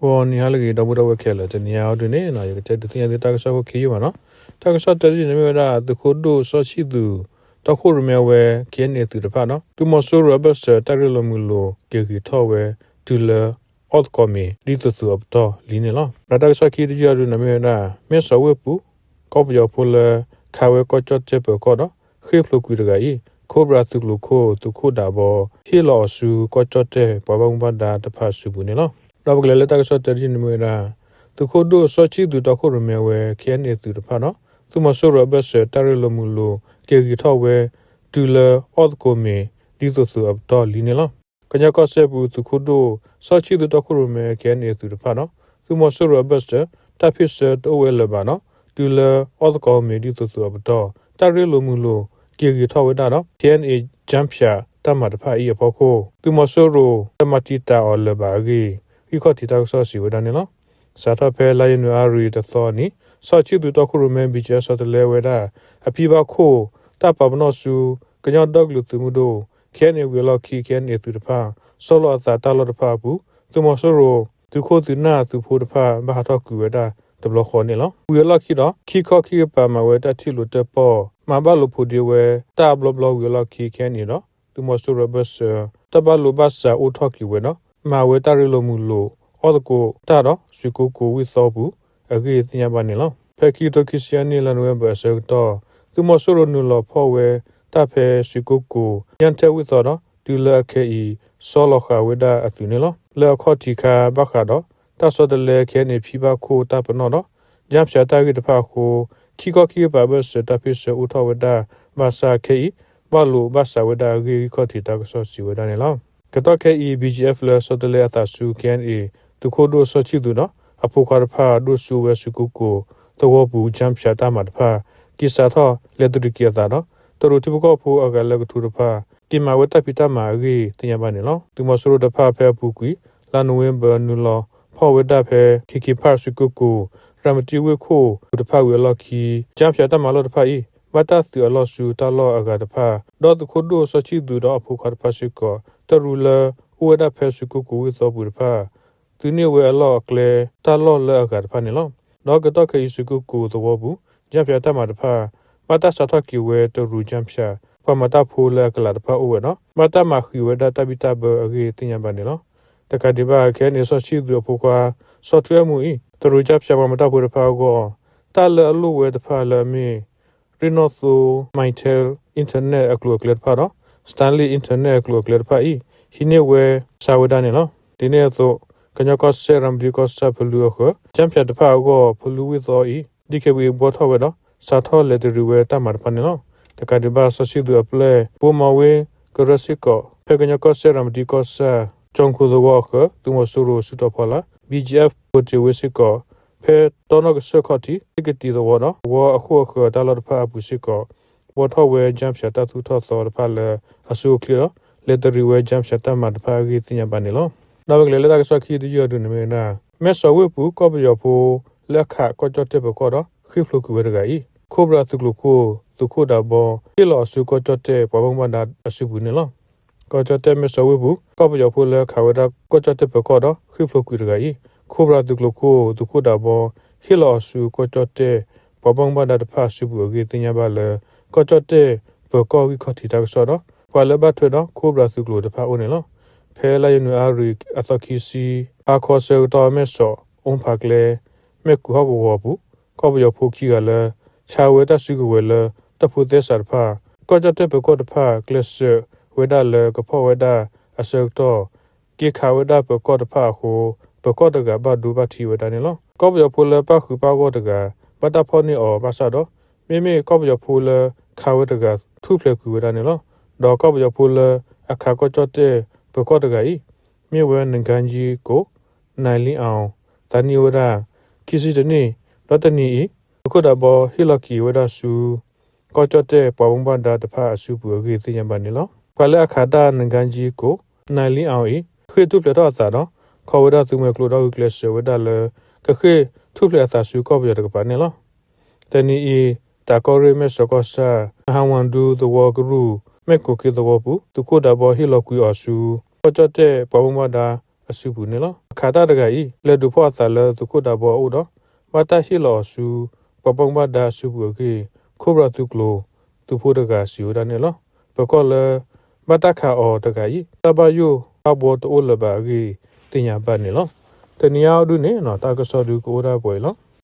ဂီၤနံၤဟါလၢအဂ့ၤ ဒီပုၢ်ဒီဝဲၢ်ခဲလၢာ်, တနံၤအံၤဒုန့ၣ် ယကတဲဒုးသ့ၣ်ညါသုတၢ်ကစီၣ်ဖိခံယုၢ်ဘၣ်နီၤ. တၢ်ကစီၣ်တဲတယုၢ်န့ၣ်မ့ၢ်ဝဲဒၣ် သုးခိၣ်ဒိၣ်စီၤဆံၣ်သူး တီခိၣ်ရိၣ်မဲဝဲ K N A သုးတဖၣ်ဒီး သုးမီၤစိရိၤအဘၢၣ်စၢၤ တၢ်ရ့လိာ်မုာ်လိာ် က့ၤဂ့ၤထီၣ်ဝဲ တုၤလၢအီၣ်သကိးမ့ၤ ဒ်သိးသိးအပတီၢ်လံန့ၣ်လီၤ. ဒီးတၢ်ကစီၣ်ခံတယုၢ်အံၤဒုန့ၣ်မ့ၢ်ဝဲဒၣ် မဲၢ်စီၤဝ့ၢ်ပူၤ ကီၢ်ပယီၤဖိလၢ ခးဝဲကီၢ်ကၠီၣ်တဲၣ်ပၢၤကီၢ်ဒီး ဃ့ၢ်ဖျိးကွံာ်တဂၤအံၤ Cobra သုးကျိၤခိၣ် သုးခိၣ်ဒးဘီ ဟ့ၣ်လီၤအီၤဆူ ကီၢ်ကၠီၣ်တဲၣ် ပှၤဘၣ်မူဘၣ်ဒါတဖၣ်အစုပူၤန့ၣ်လီၤ. ဒီးပကလဲၤလၢတၢ်ကစီၣ်တဲတယုၢ်န့ၣ်မ့ၢ်ဝဲဒၣ် သုးခိၣ်ဒိၣ်စီၤဆံၣ်သူး တီခိၣ်ရိၣ်မဲဝဲ K N A သုးတဖၣ်ဒီး သုးမီၤစိရိၤအဘၢၣ်စၢၤ တၢ်ရ့လိာ်မုာ်လိာ် က့ၤဂ့ၤထီၣ်ဝဲ တုၤလၢအီၣ်သကိးမ့ၤ ဒ်သိးသိးအပတီၢ်လံန့ၣ်လီၤ. ကညီကီၢ်စဲၣ်ပူၤ သုးခိၣ်ဒိၣ်စီၤဆံၣ်သူး တီခိၣ်ရိၣ်မဲ K N A သုးတဖၣ်ဒီး သုးမီၤစိရိၤအဘၢၣ်စၢၤ တၢ်ဖ့ၣ်ဆၢတအိၣ်ဝဲလၢၤဘၣ်ဒီး တုၤလၢအီၣ်သကိးမ့ၤ ဒ်သိးသိးအပတီၢ် တၢ်ရ့လိာ်မုာ်လိာ် က့ၤဂ့ၤထီၣ်ဝဲဒၣ်ဒီး K N A ကၠၢဖၠးတၢ်မၤတဖၣ်အံၤအဖီခိၣ် သုးမီၤစိရိၤ တမၤတံာ်တာ်အီၤလၢၤဘၣ်အဂ့ၢ် ဂံၢ်ခီၣ်ထံးတၢ်ကစီၣ်စံးဝဲဒၣ်န့ၣ်လီၤ. စးထီၣ်ဖဲလါယနူၤအါရံၤတသီအနံၤ စီၤဆံၣ်သူး တီခိၣ်ရိၣ်မဲ B G F ဆီတလဲဝဲဒၣ် အဖံဘၣ်ခိၣ် တၢ်ပာ်ပနီၣ်ဆူ ကညီဒီကလုာ်သုးမုၢ်ဒိၣ် K N A ဝံၤအလီၢ်ခံ K N A သုးတဖၣ် ဆီလီၤအသးတၢ်လီၢ်တဖၣ်အပူၤ သုးမီၤစိရိၤ သုးခိၣ်သုးနၢ်သုးဖိတဖၣ် ဘၣ်ဟးထီၣ်ကွံာ်ဝဲဒၣ်တဘျီဃီန့ၣ်လီၤ. ဝံၤအလီၢ်ခံဒီး ခံခီခံကပၤမၤဝဲတၢ်ထံၣ်လိာ်တၢၣ်ပီၣ် မၤဘၣ်လိာ်ဖိးဒ့ဝဲ တၢ်အဘျီဘျီဝံၤအလီၢ်ခံ K N A ဒီး သုးမီၤစိရိၤအဘၢၣ်စၢၤ တၢ်ဘၣ်လိာ်ဘၣ်စးအိၣ်ထီၣ်က့ၤဝဲဒီး မၤဝဲတၢ်ရ့လိာ်မုာ်လိာ် အီၣ်သကိးတၢ်ဒီး စွံးကိကိးဝ့ၢ်သီပူၤ အဂ့ၢ်သ့ၣ်ညါဘၣ်န့ၣ်လီၤ. ဖဲခံကထိခံဆံအနံၣ် လါနိၣ်ဝ့ဘၢၣ်အဆၢကတီၢ် သုးမီၤစိရိၤနုာ်လီၤဖီၣ်ဝဲတၢ်ဖဲစွံးကိကိး ညၣ်ထဲဝ့ၢ်သီဒီး တုၤလၢအခဲအံၤ ဆီလီၤဃာ်ဝဲဒၣ်အသုးန့ၣ်လီၤ. လၢအခီၣ်ထံးခါဘၣ်ဃးဒီး တၢ်ဆီတလဲ K N A ဖံဘၣ်ခိၣ်တၢ်ပနီၣ်ဒီး ကၠၢဖၠးတၢ်ဂ့ၢ်တဖၣ်အဃိ ခံခီခံကပၤအဘၢၣ်စၢၤ တၢ်ဖ့ၣ်ဆၢအိၣ်ထီၣ်ဝဲဒၣ် ဘၣ်ဆၣ်ခဲအံၤ ဘၣ်လိာ်ဘၣ်စးဝဲဒၣ်အဂ့ၢ် ဂံၢ်ခီၣ်ထံးတၢ်ကစီၣ်စံးဝဲဒၣ်န့ၣ်လီၤ. ကတီၢ်ခဲအံၤ B G F လၢဆီတလဲအသးဆူ K N A သုးခိၣ်ဒိၣ်စီၤဆံၣ်သူးဒီး အဖိခွါတဖၣ် ဒိၣ်ဆူဝဲစွံးကိကိးသဝီပူၤ ကၠၢဖၠးတၢ်မၤတဖၣ် က့ၤစးထီၣ်လဲၤတရံးက့ၤအသးဒီး တရူးထံဖိကီၢ်ဖိအဂၤလၢကထူတဖၣ် က့ၤမၤဝဲတၢ်ဖံးတၢ်မၤအဂ့ၢ် သ့ၣ်ညါဘၣ်န့ၣ်လီၤ. သုးမီၤစိရိၤတဖၣ်ဖဲအပူၤကွံာ် လါနိၣ်ဝ့ဘၢၣ် နုာ်လီၤဖီၣ်ဝဲဒၣ်ဖဲ ခ့ခ့ဖၣ် စွံးကိကိး ရၤမတံဝ့ၢ်ခိၣ်ပူၤတဖၣ်ဝံၤအလီၢ်ခံ ကၠၢဖၠးတၢ်မၤလီၢ်တဖၣ်အံၤ ဘၣ်တၢ်သုးအလီၢ်ဆူတၢ်လီၢ်အဂၤတဖၣ် ဒီးသုးခိၣ်ဒိၣ်စီၤဆံၣ်သူးဒီးအဖိခွါတဖၣ်စ့ၢ်ကီး တရူးလၢအိၣ်ဝဲဒၣ်ဖဲစွံးကိကိးဝ့ၢ်သီပူၤတဖၣ် သုးန့ၢ်ဝဲအလီၢ်အကျဲ တၢ်လီၢ်လၢအဂၤတဖၣ်န့ၣ်လီၤ. ဒီးကတီၢ်ခဲအံၤ စွံးကိကိးသဝီပူၤ ကၠၢဖၠးတၢ်မၤတဖၣ် ဘၣ်တၢ်စးထီၣ်က့ၤဝဲတရူးကၠၢဖၠး ပှၤမၤတၢ်ဖိလၢအကလးတဖၣ်အိၣ်ဝဲဒီး ဘၣ်တၢ်မၤဃံးဝဲဒၣ်တၢ်ဘံၣ်တၢ်ဘၢအဂ့ၢ် သ့ၣ်ညါဘၣ်န့ၣ်လီၤ. တကးဒံးဘၣ် ခဲအံၤန့ၣ် စီၤဆံၣ်သူးအဖိခွါ စီၤထွဲမူအံၤ တရူးကၠၢဖၠးပှၤမၤတၢ်ဖိတဖၣ်အဂီၢ် တၢ်လၢအလိၣ်ဝဲတဖၣ်လၢအမ့ၢ် ရ့ၣ်နီၣ်သိ Mytel internet အကျိၤအကျဲတဖၣ်ဒီး Starlink internet အကျိၤအကျဲတဖၣ်အံၤ ဟံးန့ၢ်ဝဲစှၤဝဲဒၣ်န့ၣ်လီၤ. ဒ်န့ၣ်အသိး ကညီကီၢ်စဲၣ် ရၤမတံကီၢ်ဆၣ်ဖလူအဃၢၤ ကၠၢဖၠးတဖၣ်အဂီၢ် ဖလူဝ့ၢ်သီအံၤ ဒ်ခဲဝံၤဘှီထီၣ်ဝဲဒီး စးထီၣ်လဲၤတရံးဝဲတၢ်မၤတဖၣ်န့ၣ်လီၤ. တကးဒံးဘၣ် စီၤဆံၣ်သူးအပျဲၢ် ဘိမီဝ့ကရၢစ့ၢ်ကီး ဖဲကညီကီၢ်စဲၣ် ရၤမတံကီၢ်ဆၣ် ကၠီၤခိၣ်သဝီအဃၢၤ သုးမီၤစိရိၤစုတီၤဖီလာ် B G F ပိာ်တ့ၢ်ဝ့ၢ်စ့ၢ်ကီး ဖဲတီနီၣ်ကစၢၢ်ခီၣ်ထံး စ့ကတံးသဝီဒီး သဝီအခိၣ်အဃၢၤတၢ်လီၢ်တဖၣ်အပူၤစ့ၢ်ကီး ဘှီထီၣ်ဝဲကၠၢဖၠးတၢ်သူၣ်ထီၣ်သီတဖၣ်လၢအဆိအချ့ဒီး လဲၤတရံးဝဲကၠၢဖၠးတၢ်မၤတဖၣ်အဂ့ၢ်သ့ၣ်ညါဘၣ်န့ၣ်လီၤ. ဒီးပကလဲၤလၢတၢ်ကစီၣ်ခံတယုၢ်အံၤဒုန့ၣ်မ့ၢ်ဝဲဒၣ် မဲၢ်စီၤဝ့ၢ်ပူၤ ကီၢ်ပယီၤဖိလၢအခးကီၢ်ကၠီၣ်တဲၣ်ပၢၤကီၢ်ဒီး ဃ့ၢ်ဖျိးကွံာ်ဝဲတဂၤအံၤ Cobra သုးကျိၤခိၣ် သုးခိၣ်ဒးဘီ ဟ့ၣ်လီၤအီၤဆူကီၢ်ကၠီၣ်တဲၣ် ပှၤဘၣ်မူဘၣ်ဒါအစုပူၤန့ၣ်လီၤ. ကီၢ်ကၠီၣ်တဲၣ် မဲၢ်စီၤဝ့ၢ်ပူၤ ကီၢ်ပယီၤဖိလၢခးဝဲဒၣ်ကီၢ်ကၠီၣ်တဲၣ်ပၢၤကီၢ်ဒီး ဃ့ၢ်ဖျိးကွံာ်တဂၤအံၤ Cobra သုးကျိၤခိၣ် သုးခိၣ်ဒးဘီ ဟ့ၣ်လီၤအီၤဆူကီၢ်ကၠီၣ်တဲၣ် ပှၤဘၣ်မူဘၣ်ဒါတဖၣ်အစုပူၤအဂ့ၢ်သ့ၣ်ညါဘၣ်လၢ ကီၢ်ကၠီၣ်တဲၣ်ပၢၤကီၢ်ဂံၢ်ခီၣ်ထံးတၢ်ကစီၣ်ဒီး ပှၤလၢဘၣ်ထွဲဒီး Cobra သုးကျိၤတဖၣ်အအိၣ်န့ၣ်လီၤ. ဖဲလါယနူၤအါရံၤအသီခံဆံ ဟါခီဆၢကတီၢ် မဲၢ်စီး အိၣ်ဖးကျဲ မဲၢ်ကူးဟီၣ်ကဝီၤအပူၤ ကီၢ်ပယီၤဖိခံဂၤလၢ ဆါဝဲတၢ်စုကဝဲၤလၢ တၢ်ဖိသဲစးတဖၣ် ကီၢ်ကၠီၣ်တဲၣ်ပၢၤကီၢ်တဖၣ် ကျဲးစၢးဝဲဒၣ်လၢကဖီၣ်ဝဲဒၣ်အဆၢကတီၢ် က့ၤခးဝဲဒၣ်ပၢၤကီၢ်တဖၣ်အဃိ ပၢၤကီၢ်တဂၤဘၣ်ဒိဘၣ်ထံးဝဲဒၣ်န့ၣ်လီၤ. ကီၢ်ပယီၤဖိလၢပၣ်ဃုာ်ပၣ်ဂီၢ်တဂၤ ဘၣ်တၢ်ဖီၣ်န့ၢ်အီၤဘၣ်ဆၣ်ဒီး မ့မ့ၢ်ကီၢ်ပယီၤဖိလၢခးဝဲတဂၤ ထူၣ်ဖျဲးကွံာ်ဝဲဒၣ်န့ၣ်လီၤ. ဒီးကီၢ်ပယီၤဖိလၢအခးကီၢ်ကၠီၣ်တဲၣ်ပၢၤကီၢ်တဂၤအံၤ မ့ၢ်ဝဲ နကၣ်ကၠံကိး နၤလံအီၤ သးနံၣ်အိၣ်ဝဲဒၣ် ခံဆံတနံၣ် ဒီးတနံၤအံၤ သုးခိၣ်ဒးဘီဟ့ၣ်လီၤက့ၤဝဲဒၣ်ဆူ ကီၢ်ကၠီၣ်တဲၣ်ပှၤဘၣ်မူဘၣ်ဒါတဖၣ်အစုပူၤအဂ့ၢ်သ့ၣ်ညါဘၣ်န့ၣ်လီၤ. ပှၤလၢအခးတၢ် နကၣ်ကၠံကိး နၤလံအီၤအံၤ ဃ့ၢ်ထူၣ်ဖျဲးထီၣ်အသးဒီး ခီဝဲဒၣ်သုးမွဲကျိဒီးဂုာ်ကျဲးစၢးဝဲဒၣ်လၢ ကဃ့ၢ်ထူၣ်ဖျဲးအသးဆူကီၢ်ပယီၤတကပၤန့ၣ်လီၤ. တနံၤအံၤ တးကီၢ်ရ့ၣ် မဲၢ်စီၤကီၢ်ဆၣ် မဟါဝၤဒူသဝီကရူၢ် မဲၢ်ကိၤခ့သဝီပူၤ သုးခိၣ်ဒးဘီဟ့ၣ်လီၤကွံာ်အီၤဆူ ကီၢ်ကၠီၣ်တဲၣ်ပှၤဘၣ်မူဘၣ်ဒါ အစုပူၤန့ၣ်လီၤ. အခးတၢ်တဂၤအံၤ လဲၤဒုးဖီၣ်အသးလၢသုးခိၣ်ဒးဘီအအိၣ်ဒီး ဘၣ်တၢ်ဟ့ၣ်လီၤအီၤဆူ ပှၤဘၣ်မူဘၣ်ဒါအစုပူၤအဂ့ၢ် ခိၣ်ဘီၣ်သုးကျိၤသုးဖိတဂၤစံးဝဲဒၣ်န့ၣ်လီၤ. ပၢၤကီၢ်လၢ ဘၣ်တၢ်ခးအီၤတဂၤအံၤ တၢ်ဘၣ်ယိၣ်ဘၣ်ဘှီတအိၣ်လၢၤဘၣ်အဂ့ၢ် သ့ၣ်ညါဘၣ်န့ၣ်လီၤ. တနံၤအံၤဒုန့ၣ် တၢ်ကစီၣ်ဒုကအိၣ်ဒၣ်ပှဲၤအံၤလီၤ.